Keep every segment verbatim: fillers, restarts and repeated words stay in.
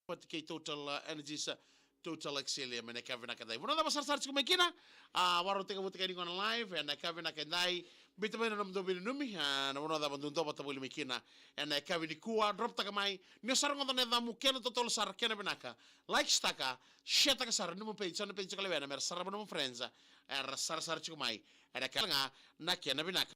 Vata kei Total, uh, Energies, uh, Total Excellium, ena yakavi vinaka edai. Vanua cava sarasara tiko mai kina, a, varautaka vata kei na live, ena yakavi vinaka edai. Biuta mai na nomudou veinanumi, a, na vanua cava dou dau vata voli mai kina. Ena yakavi nikua, droptaka mai. Ni o sa rogoca na yacamu, kena totolo sara, kena vinaka. Likes taka, share taka sara, nomu page, so na page ko lewena, mera sarava nomu friends, era sarasara tiko mai. Ena yakavi ga, na kena vinaka.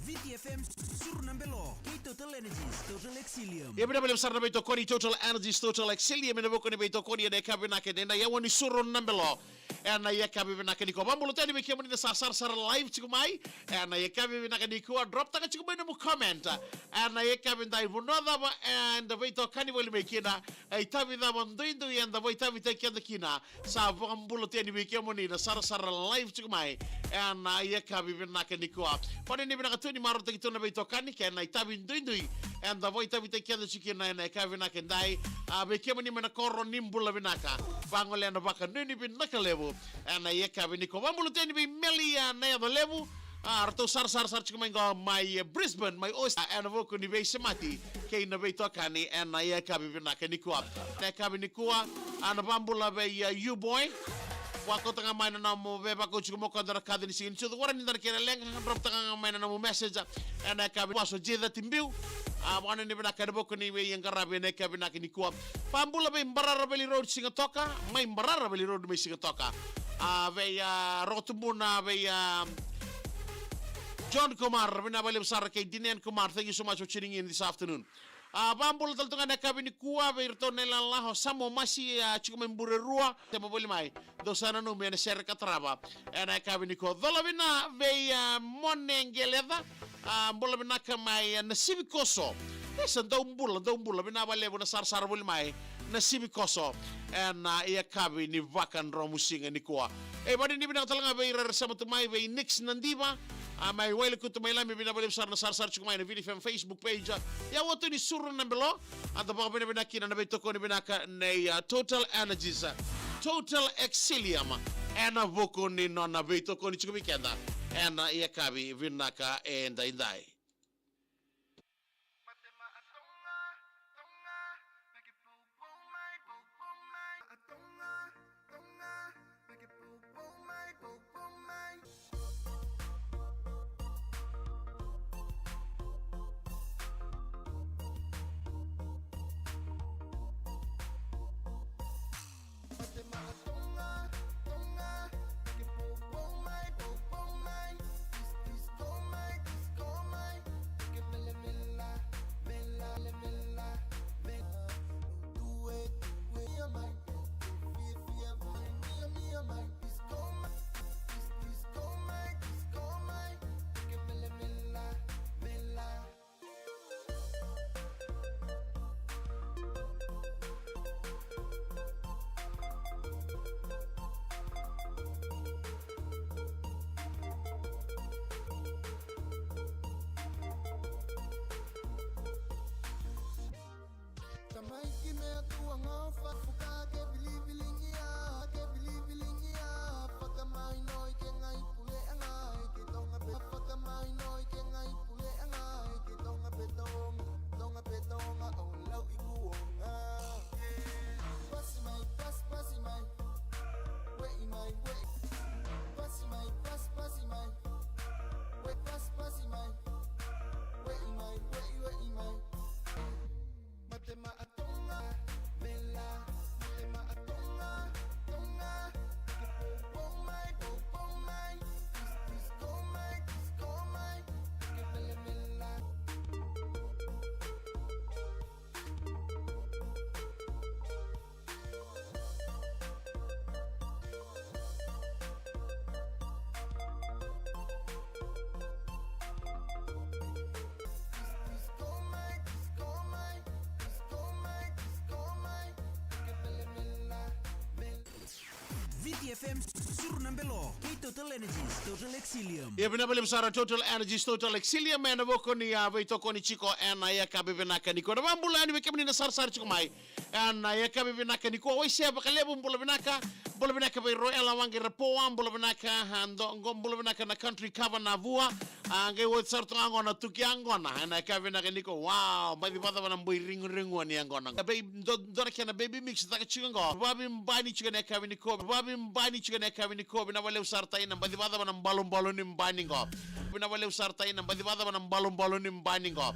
Viti F M, suru na belo, kei Total Energies, Total Excellium. Ia vinaka vakalevu sara na veitokoni Total Energies, Total Excellium, ena vuku ni veitokoni ena yakavi vinaka edaidai, au ni suru na belo. Ena yakavi vinaka nikua. Vakabula tale yani vei kemuni na sa sarasara live tiko mai. Ena yakavi vinaka nikua, droptaka tiko mai nomu comment. Ena yakavi edai, vanua cava eda veitokani voli mai kina. E itavi cava duidui eda vakaitavitaki keda kina. Sa vakabula tale yani vei kemuni na sarasara live tiko mai. Ena yakavi vinaka nikua. Vakanuinui vinaka tu ni marautaki tu na veitokani kei na itavi duidui eda vakaitavitaki keda tiko kina ena yakavi vinaka edai. A, vei kemuni mai na koro ni bula vinaka. Vagolea na vakanuinui vinaka levu. Ena yakavi nikua. Vakabula tale yani vei Melia Nayacolevu. A, ratou sarasara sara tiko mai qo mai, e, Brisbane, mai Australia, ena vuku ni veisemati kei na veitokani ena yakavi vinaka nikua. Na yakavi nikua, a, na vakabula vei, e, U-Boy. Vakauta ga mai na nomu veivakauqeti tiko mo koya dua na kaci ni siga ni sucu. Wara ni dua na kena leqa, droptaka ga mai na nomu message. Ena yakavi vaso J thirty Biu. A, vakanuinui vinaka ena vuku ni veiqaravi ena yakavi vinaka nikua. Vakabula vei Barara Valley Road Sigatoka, mai Barara Valley Road mai Sigatoka. A, vei, a, Rokotubuna, vei, a, John Kumar, vinaka vakalevu sara kei Dinan Kumar, thank you so much for tuning in this afternoon. A, vakabula tale tu ga na yakavi nikua vei iratou na ilala o Samuel Masi, a, tiko mai Burerua, sema voli mai. Dou sa nanumi ena sere ka tarava ena yakavi nikua. Cola vina vei, a, Mone Qeleca, a, bula vinaka mai, a, Nasivikoso. E sa dau bula, dau bula, vinaka vakalevu na sarasara voli mai Nasivikoso ena, a, yakavi ni vakadromusiga nikua. E, vakanuinui vinaka tale ga vei ira era sema tu mai, vei Nix Nadiva, a, mai Wailekutu mai Lami, vinaka vakalevu sara na sarasara tiko mai na Viti F M Facebook page. Ia au tu ni suru na belo, a, da vakavinavinaka kina na veitokoni vinaka nei, a, Total Energies, a, Total Excellium, ena vuku ni nona veitokoni tiko vei keda ena yakavi vinaka edaidai. Tamai ki mea tua ga o fakafuka ke viliviligia, ke viliviligia. Fakamaino i ke gai puleaga, i ke toga pe, fakamaino i ke gai puleaga, i ke toga pe toga, toga pe toga o lau i kuoga. Pasi mai, pasi, pasi mai. Weʻi mai, weʻi. Pasi mai, pasi, pasi mai. Weʻi, pasi, pasi mai. Weʻi mai, weʻi, weʻi mai. Mate ma Tonga, mela, mate ma Tonga, Tonga. Ke poupou mai, poupou mai. Disco mai, disco mai. Ke mela, mela. Viti F M, suru na belo, kei Total Energies, Total Exilium. Ia vinaka vakalevu sara Total Energies, Total Exilium, ena vuku ni, a, veitokoni tiko ena yakavi vinaka nikua. Na vakabula yani vei kemuni na sarasara tiko mai ena yakavi vinaka nikua. Waisea vakalevu, bula vinaka. Bula vinaka vei Roela Waqe Rapoa, bula vinaka, a, do, qo, bula vinaka na country cover na vua. A, qai oti sara toka qo na tuki yaqona ena yakavi vinaka nikua. Wow, baci vacava na boi riguregua ni yaqona. Vei do, dua na kena baby mix caka tiko qo. Vavi bani tiko na yakavi nikua, vavi bani tiko na yakavi nikua. Vinaka vakalevu sara taina, baci vacava na balubalu ni bani qo. Vinaka vakalevu sara taina, baci vacava na balubalu ni bani qo.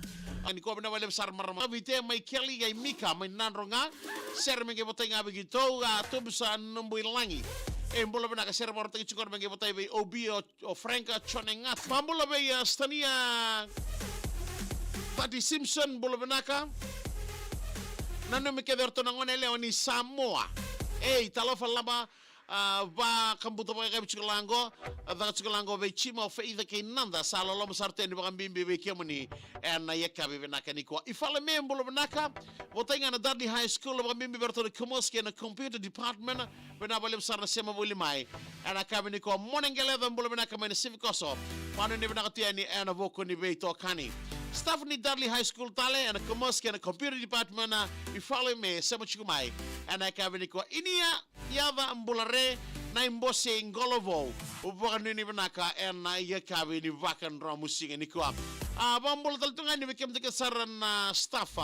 Nikua vinaka vakalevu sara marama. Vite mai Keli, qai Mika mai Nadroga. Sere me qai votai ga vei keitou, a, Tubusa Nubuilagi. E, bula vinaka, sere vakarautaki tiko me qai votai vei Obi, o, o Frank, a, Jone Gatu. Bula vei, a, Stania Tati Simpson, bula vinaka. Nanumi kece o ratou na gone yalewa ni Samoa. Ei, talofa laba, a, vakabuta vakayakavi tiko la qo, a, caka tiko la qo vei Jima, o Feica kei Nada, sa loloma sara tu yani vakabibi vei kemuni ena yakavi vinaka nikua. I Fale me bula vinaka, votai ga na Dudley High School, vakabibi vei ratou na Kamosi kei na Computer Department, vinaka vakalevu sara na sema voli mai ena yakavi nikua. Mona Qeleca bula vinaka mai na Sivikoso, vakanuinui vinaka tu yani ena vuku ni veitokani. Staff ni Dudley High School tale, ena Kamosi kei na Computer Department, i Fale me sema tiko mai ena yakavi nikua. Inia Yaca Bulare, na i Bose i Qolovou, vakanuinui vinaka ena yakavi ni vakadromusiga nikua. A, vakabula tale tu ga yani vei kemudou kece sara na staff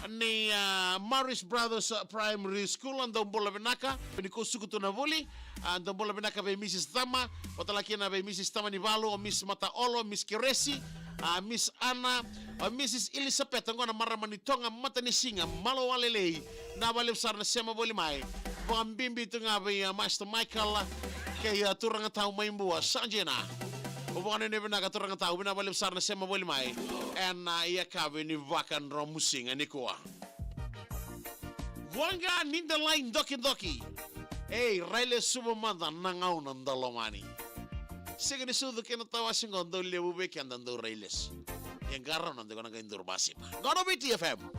ni, a, Morris Brothers Primary School, a, dou bula vinaka. Ni ko suku tu na vuli, a, dou bula vinaka vei Mrs Tama, vata kina vei Mrs Tamanivalu, o Miss Mataolo, Miss Keresi, a, Miss Ana, o Mrs Elisapeta, qo na marama ni Toga Matanisiga, malo walelei. Vinaka vakalevu sara na sema voli mai. Vakabibi tu ga vei, a, Master Michael kei, a, turaga tau mai Bua, Sajina. O vakanuinui vinaka turaga tau, vinaka vakalevu sara na sema voli mai ena, a, yakavi ni vakadromusiga nikua. Vua ga ni da lai dokidoki. Ei, railesuva mada na gauna da lomani. Siga ni sucu kei na tawase qo, dau levu vei keda dau railesu. E qarauna dau na qai duru basipa. Qo na Viti F M.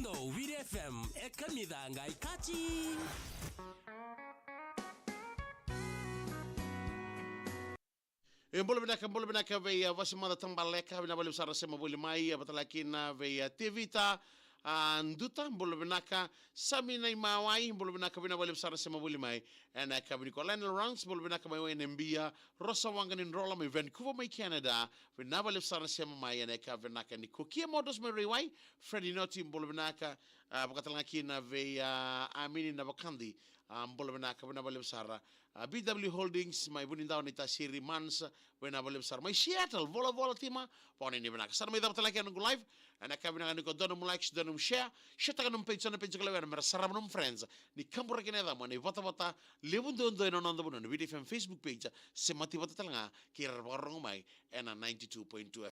Dou Viti F M, e kamica qai kati. E bula vinaka, bula vinaka vei a Vasi Mada Tabaleka, vinaka vakalevu sara sema voli mai, a vata kina vei a Tevita, a Duta, bula vinaka, Sami Naimawai, bula vinaka, vinaka vakalevu sara sema voli mai. Ena yakavi nikua Lionel Rance, bula vinaka mai Wainebia, Rosa Waqa ni Drola mai Vancouver mai Canada, vinaka vakalevu sara sema mai, ena yakavi vinaka nikua Kia Models mai Raiwai, Freddy Noti, bula vinaka, a, vaka tale ga kina vei a Amini Navakadi, a, bula vinaka, vinaka vakalevu sara. A, B W Holdings, mai Vunidawa ni Tasiri Mans, vinaka vakalevu sara. Mai Seattle, Volavola Tima, vakanuinui vinaka. Sa na mai cava tale ga na noqu live, ena yakavi vinaka nikua, dua nomu likes, dua nomu share, share taka nomu page, so na page ko lewena, me ra sarava nomu friends. Ni kaburaki na yacamu ena ivatavata levu duadua ena noda vanua, na Viti F M Facebook page, se mati vata tale ga kei ira era vakarorogo mai ena ninety-two point two